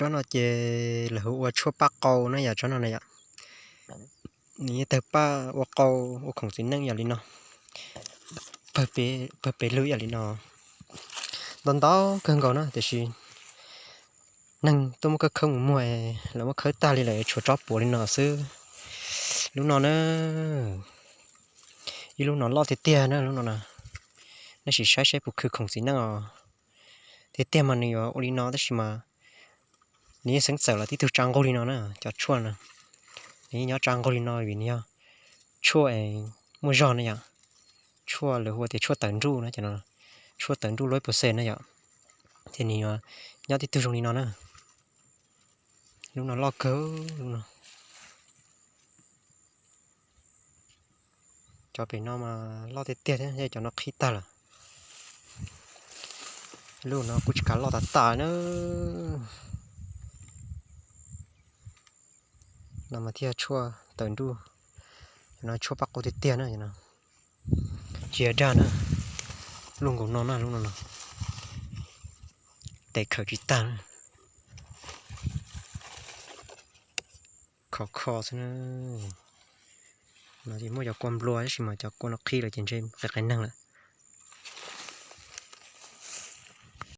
Tsob no ces lawv hu ua tshuaj paj qau na yom, tsob no na yom. Nws yeej tawg paj ua qau, ua khoom txiv neej yam li no, pawg pes lug yam li no. Ntau ntau kawg nkaus na, tiam sis neeg tuaj muab khawb khawb mus muag, lawv muab khawb tag li lawm tshuav tsob puav li no xwb. Lub no na, ib lub no loj tiag tiag na lub no na. Nej sim saib saib puas khwv khoom txiv neej os. Tiag tiag mas nws yuav ua li no tab sis mas nws yeej xeeb txawm los tib tug tsa nqug li no na, cov tshuaj no. Nws yeej nyob tsa nqug li no vim nws yog tshuaj muaj zog na yom. Tshuaj lawv hu ua tias tshuaj tawv nruj na, cov no tshuaj tawv nruj loj ib puas xees na yom. Ces nws yuav nyob tib tug zoo li no na. Lub no loj kawg, lub no. Cov pem no mas loj tiag tiag thiab, cov no qhib tag lawm. Lub no kuj tsis kav loj tas tas na. No mas thiaj tshuaj tawv nruj, no tshuaj paj qau tiag tiag na. Tsis yog dag na, luaj nkaus no na, lub no no, tes khawm tsis tag na. Khov kho xwb na. No ces muaj cov kua nplua tab sis mas cov kua no qhib lawm ces ntshe qias qias neeg lawm.